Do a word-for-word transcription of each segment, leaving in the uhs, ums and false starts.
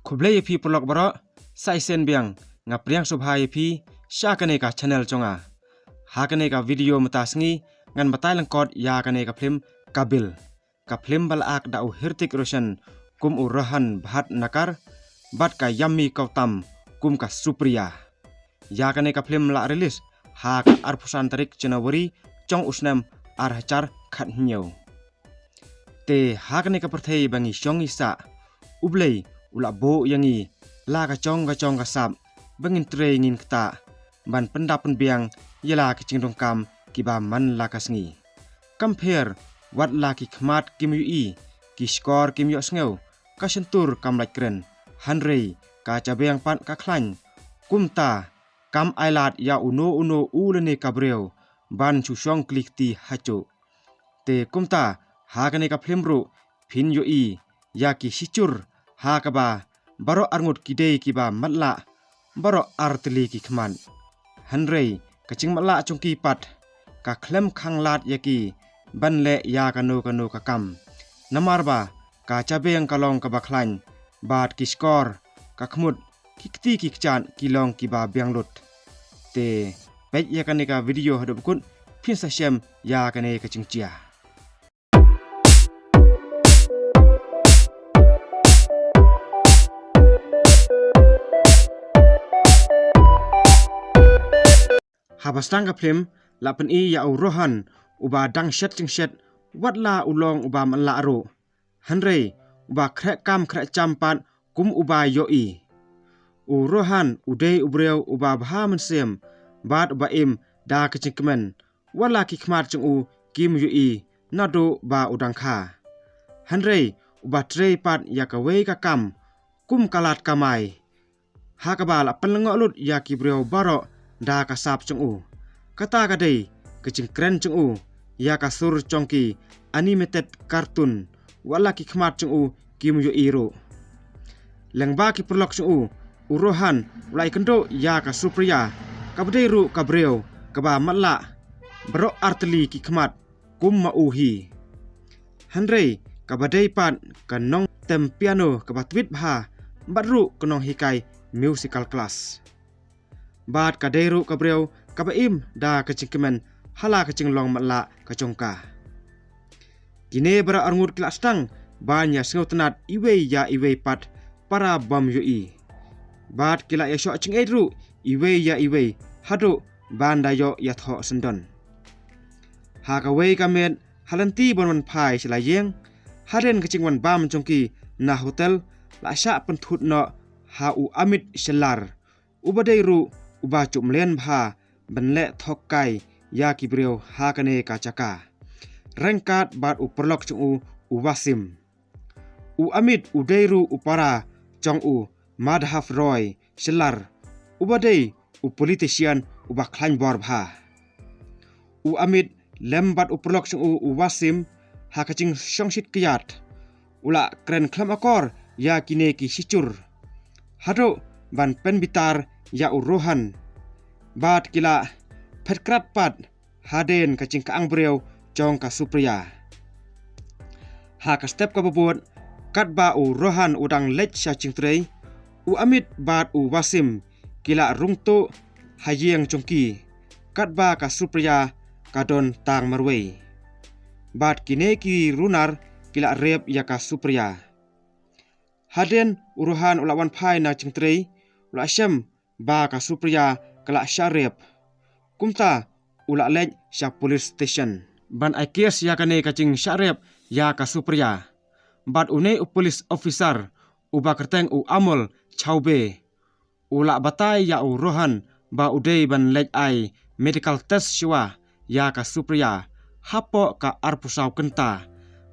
Khublei ïa phi paralok baroh, sa shisien biang nga pdiang sngewbha ïa phi sha kane ka channel jong nga. Ha kane ka video mynta sngi ngan batai lyngkot ïa kane ka phlim Kabir. Ka phlim ba la act da u Hrithik Roshan kum u Rohan Bhatnagar bad ka Yami Gautam kum ka Supriya. Ïa kane ka phlim la release ha ka arphew san tarik January jong u snem ar hajar khathynñiew. Te ha kane ka pyrthei ba ngi shong ngi sah, U Blei u la buh ïa ngi la ka jong ka jong ka sap ba ngin trei ngin ktah ban pyndap pynbiang ïa la ka jingdonkam kiba man la ka sngi. Kam pher wat la ki khmat kim ïohi, ki shkor kim ïohsngew, ka shyntur kam lait kren, hynrei ka jabieng pat ka khlaiñ. Kumta kam ailad ïa uno uno u lane ka briew ban shu shong kli kti hajuh. Te kumta ha kane ka phlim ruh phin ïohi ïa ki shijur ha kaba baroh arngut ki dei kiba matlah, baroh artylli ki khmat. Hynrei ka jingmatlah jong ki pat ka khlem khanglad ïa ki ban leh ïa kano kano ka kam. Namar ba ka jabieng ka long kaba khlaiñ bad ki shkor, ka khmut, ki kti ki kjat ki long kiba biang lut. Te peit ïa kane ka video haduh ba kut phin sa shem ïa kane ka jingjia. Haba sdang ka phlim la pyni ïa u Rohan uba dang shet jingshet wat la u long uba matlah ruh. Hynrei uba khreh kam khreh jam pat kum uba ïohi. U Rohan u dei u briew uba bha mynsiem bad uba im da ka jingkmen, wat la ki khmat jong u kim ïohi naduh ba u dang kha. Hynrei uba trei pat ïa kawei ka kam kum ka lad kamai, ha kaba la pynlyngngoh lut ïa ki briew baroh da ka sap jong u. Kata ka dei ka jingkren jong u ïa ka sur jong ki animated cartoon, wat la ki khmat jong u kim ïohi ruh. Lyngba ki paralok jong u, u Rohan u la ïakynduh ïa ka Supriya, kaba dei ruh ka briew kaba matlah, baroh artylli ki khmat kum ma u hi. Hynrei kaba dei pat ka nongtem piano kaba tbit bha bad ruh ka nonghikai musical class. Bad ka dei ruh ka briew kaba im da ka jingkmen ha la ka jinglong matlah ka jong ka. Kine baroh arngut ki la sdang ban ïa sngewtynnad iwei ïa iwei pat para bym ïohi. Bad ki la ïa shoh jingïeit ruh iwei ïa iwei haduh ban da ïoh ïa thoh syndon. Ha kawei ka miet ha lynti ban wan phai sha la ïing, hadien ka jingwan bam jong ki na hotel, la shah pynthut noh ha u Amit Shellar, uba dei ruh uba ju mlien bha ban leh thok kai ïa ki briew ha kane ka jaka, ryngkat bad u paralok jong u, u Wasim. U Amit u dei ruh u para jong u Madhav Roy Shellar, uba dei u politician uba khlaiñ bor bha. U Amit lem bad u paralok jong u, u Wasim, ha ka jingshongshit kjat, u la kren khlem akor ïa kine ki shijur, haduh ban pynbitar ïa u Rohan. Bad ki la phet krat pat hadien ka jingkyang briew jong ka Supriya. Ha ka step kaba bud, katba u Rohan u dang leit sha jingtrei, u Amit bad u Wasim ki la rung tuh ha ïing jong ki, katba ka Supriya ka don tang marwei. Bad kine ki runar ki la rep ïa ka Supriya. Hadien u Rohan u la wan phai na jingtrei, u la shem ba ka Supriya ka la shah rep. Kumta u la leit sha police station ban ai case ïa kane ka jingshah rep ïa ka Supriya. Bad une u police officer uba kyrteng u Amol Chaube, u la batai ïa u Rohan ba u dei ban leit ai medical test shuwa ïa ka Supriya hapoh ka arphew saw kynta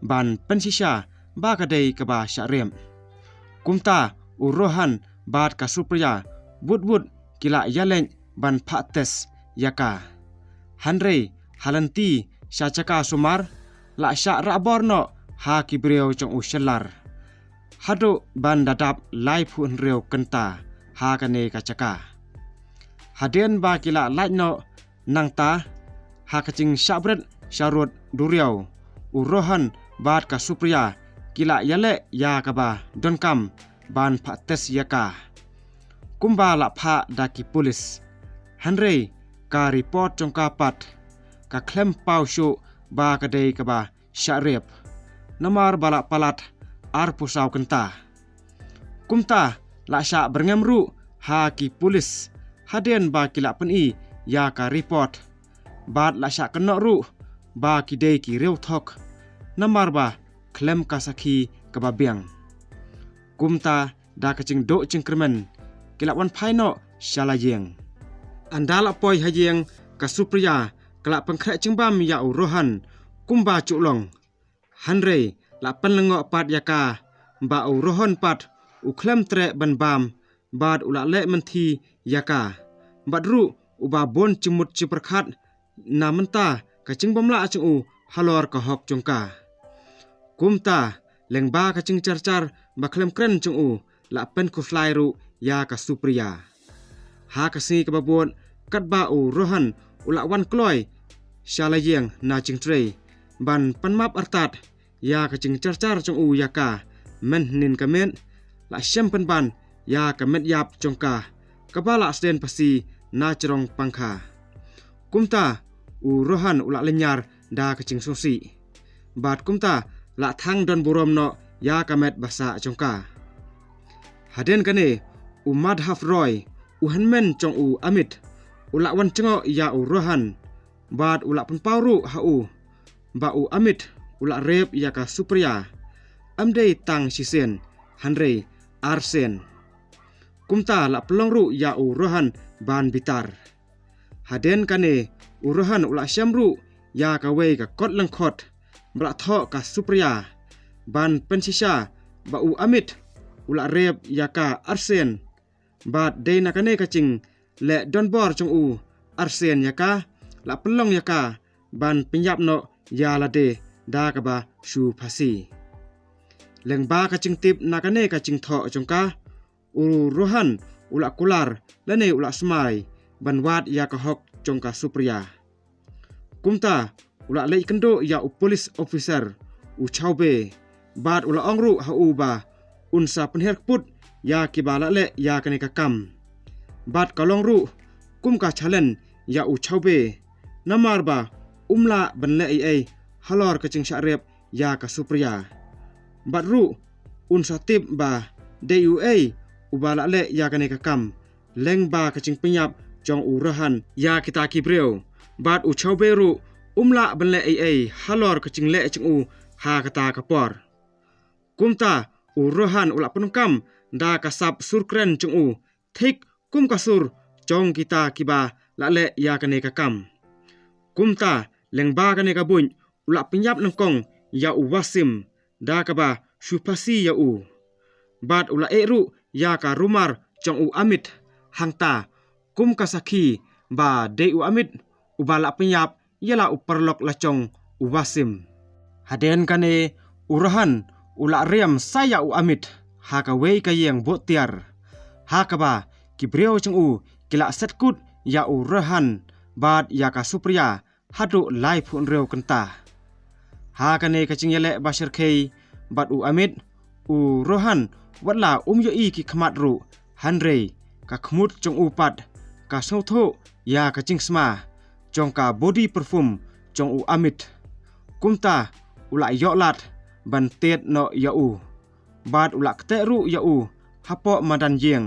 ban pynshisha ba ka dei kaba shah rep. Kumta u Rohan bad ka Supriya bud bud ki la ïaleit ban phah test ïa ka. Hynrei ha lynti sha jaka sumar la shah rah bor noh ha ki briew jong u Shellar, haduh ban da dap laiphew hynriew kynta ha kane ka jaka. Hadien ba ki la lait noh nangta, ha ka jingshah bret sharud duriaw, u Rohan bad ka Supriya ki la ïaleh ïa kaba donkam ban phah test ïa ka. Kumba la phah da ki pulit. Hynrei ka report jong ka pat ka khlem paw shuh ba ka dei kaba shah rape. Namar ba la palat arphew saw kynta. Kumta la shah byrngem ruh ha ki pulit hadien ba ki la pyni ïa ka report. Bad la shah kynnoh ruh ba ki dei ki riewthok. Namar ba khlem ka sakhi kaba biang. Kumta da ka jingduh jingkyrmen ki la wan phai noh sha la ïing. Ynda la poi ha ïing ka Supriya ka la pynkhreh jingbam ïa u Rohan kumba ju long. Hynrei la pynlyngngoh pat ïa ka ba u Rohan pat u khlem treh ban bam bad u la leh mynthi ïa ka. Bad ruh uba bun jingmut jingpyrkhat na mynta ka jingbymlah jong u halor ka hok jong ka. Kumta lyngba ka jingjarjar ba khlem kren jong u la pynkhuslai ruh ïa ka Supriya. Ha ka sngi kaba bud katba u Rohan u la wan kloi sha la ïing na jingtrei ban pan map artat ïa ka jingjarjar jong u ïa ka mynhynnin ka miet la shem pynban ïa ka met ïap jong ka kaba la sdien phasi na jrong pangkha. Kumta u Rohan u la lynñiar da ka jingsngewsih. Bad kumta la thang don burom noh ïa ka met ba sah jong ka. Hadien kane u Madhav Roy u hynmen jong u Amit u la wan jngoh ïa u Rohan bad u la pynpaw ruh ha u ba u Amit u la rape ïa ka Supriya. Ym dei tang shisien hynrei arsien. Kumta la pynlong ruh ïa u Rohan ban bitar. Hadien kane u Rohan u la shem ruh ïa kawei ka kot lyngkhot ba la thoh ka Supriya ban pynshisha ba u Amit u la rape ïa ka arsien. Bad dei na kane ka jingleh donbor jong u arsien ïa ka la pynlong ïa ka ban pynïap noh ïa lade da kaba shu phasi. Lyngba ka jingtip na kane ka jingthoh jong ka u Rohan u la kular lane u la smai ban wad ïa ka hok jong ka Supriya. Kumta u la leit kynduh ïa u police officer u Chaube bad u la ong ruh ha u ba un sa pynhiar kput ïa kiba la leh ïa kane ka kam. Bad ka long ruh kum ka challenge ïa u Chaube namar ba um lah ban leh ei ei halor ka jingshah rape ïa ka Supriya. Bad ruh un sa tip ba dei uei uba la leh ïa kane ka kam lyngba ka jingpynïap jong u Rohan ïa kita ki briew. Bad u Chaube ruh um lah ban leh ei ei halor ka jingleh jong u ha kata ka por. Kumta u Rohan u la pyndonkam da ka sap sur kren jong u thik kum ka sur jong kita kiba la leh ïa kane ka kam. Kumta lyngba kane ka buit u la pynïap nyngkong ïa u Wasim da kaba shu phasi ïa u. Bad u la eh ruh ïa ka rumar jong u Amit hangta kum ka sakhi ba dei u Amit uba la pynïap ïa la u paralok la jong u Wasim. Hadien kane u Rohan u la riam sa ïa u Amit ha kawei ka ïing buh tiar. Ha kaba ki briew jong u ki la set kut ïa u Rohan bad ïa ka Supriya haduh laiphew hynriew kynta. Ha kane ka jingïaleh ba shyrkhei bad u Amit u Rohan wat la um ïohi ki khmat ruh hynrei ka khmut jong u pat ka sngewthuh ïa ka jingsma jong ka body perfume jong u Amit. Kumta u la ïoh lad ban tied noh ïa u. Bad u la kteh ruh ïa u hapoh madan ïing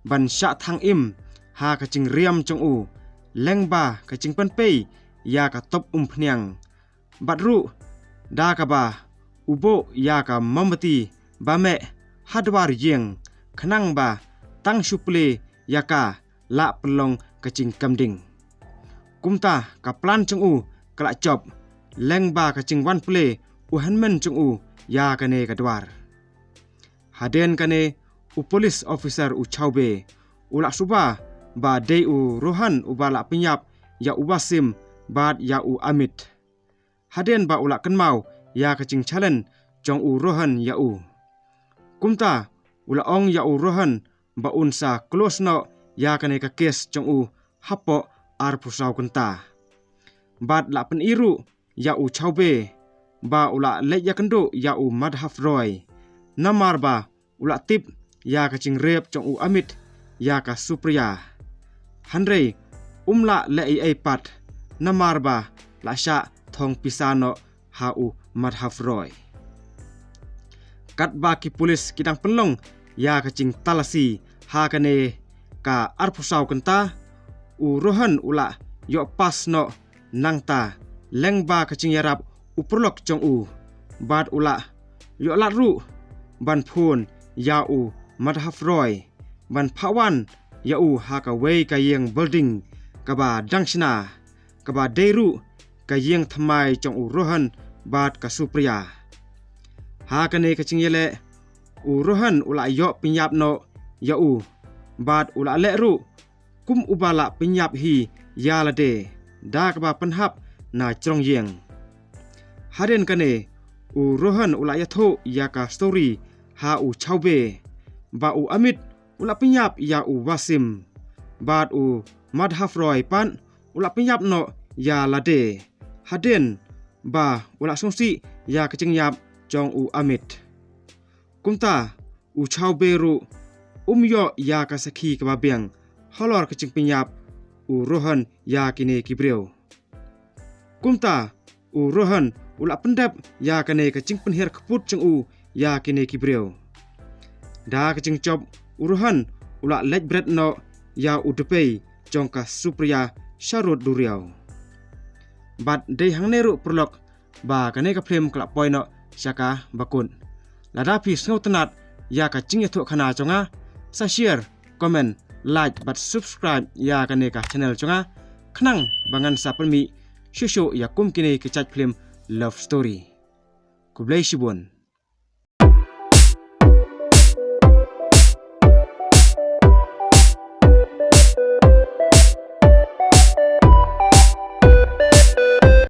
ban shah thang im ha ka jingriam jong u lyngba ka jingpynpei ïa ka top umphniang. Bad ruh da kaba u buh ïa ka mombati ba meh ha dwar ïing khnang ba tang shu plie ïa ka la pynlong ka jingkam ding. Kumta ka plan jong u ka la jop lyngba ka jingwan plie u hynmen jong u ïa kane ka dwar. Hadien kane u police officer u Chaube u la suba ba dei u Rohan uba la pynïap ïa u Wasim bad ïa u Amit. Hadien ba u la kynmaw ïa ka jingchallenge jong u Rohan ïa u. Kumta u la ong ïa u Rohan ba un sa close noh ïa kane ka case jong u hapoh arphew saw kynta. Bad la pyni ruh ïa u Chaube ba u la leit ïakynduh ïa u Madhav Roy. Namar ba u la tip ïa ka jingrep jong u Amit ïa ka Supriya. Hynrei um lah leh ei ei pat namar ba la shah thong pisa noh ha u Madhav Roy. Katba ki pulit ki dang pynlong ïa ka jingtalasi ha kane ka arphew saw kynta, u Rohan u la ïoh pass noh nangta lyngba ka jingïarap u paralok jong u, bad u la ïoh lad ruh ban phone ïa u Madhav Roy ban phah wan ïa u ha kawei ka ïing building kaba dang shna, kaba dei ruh ka ïing thymmai jong u Rohan bad ka Supriya. Ha kane ka jingïaleh, u Rohan u la ïoh pynïap noh ïa u, bad u la leh ruh kum uba la pynïap hi ïa lade da kaba pynhap na jrong ïing. Hadien kane, u Rohan u la ïathuh ïa ka story ha u Chaube ba u Amit u la pynïap ïa u Wasim, bad u Madhav Roy pat u la pynïap noh ïa lade hadien ba u la sngewsih ïa ka jingïap jong u Amit. Kumta u Chaube ruh um ïoh ïa ka sakhi kaba biang halor ka jingpynïap u Rohan ïa kine ki briew. Kumta u Rohan u la pyndep ïa kane ka jingpynhiar kput jong u ïa kine ki briew. Da ka jingjop, u Rohan u la leit bret noh ïa u dpei jong ka Supriya sharud duriaw. Bad dei hangne ruh paralok ba kane ka film ka la poi noh sha ka bakut. Lada phi sngewtynnat ïa ka jingïathuhkhana jong nga, sa share, comment, like bad subscribe ïa kane ka channel jong nga, khnang ba ngan sa pynmih shuh shuh ïa kum kine ki jait film love story. Khublei shibun.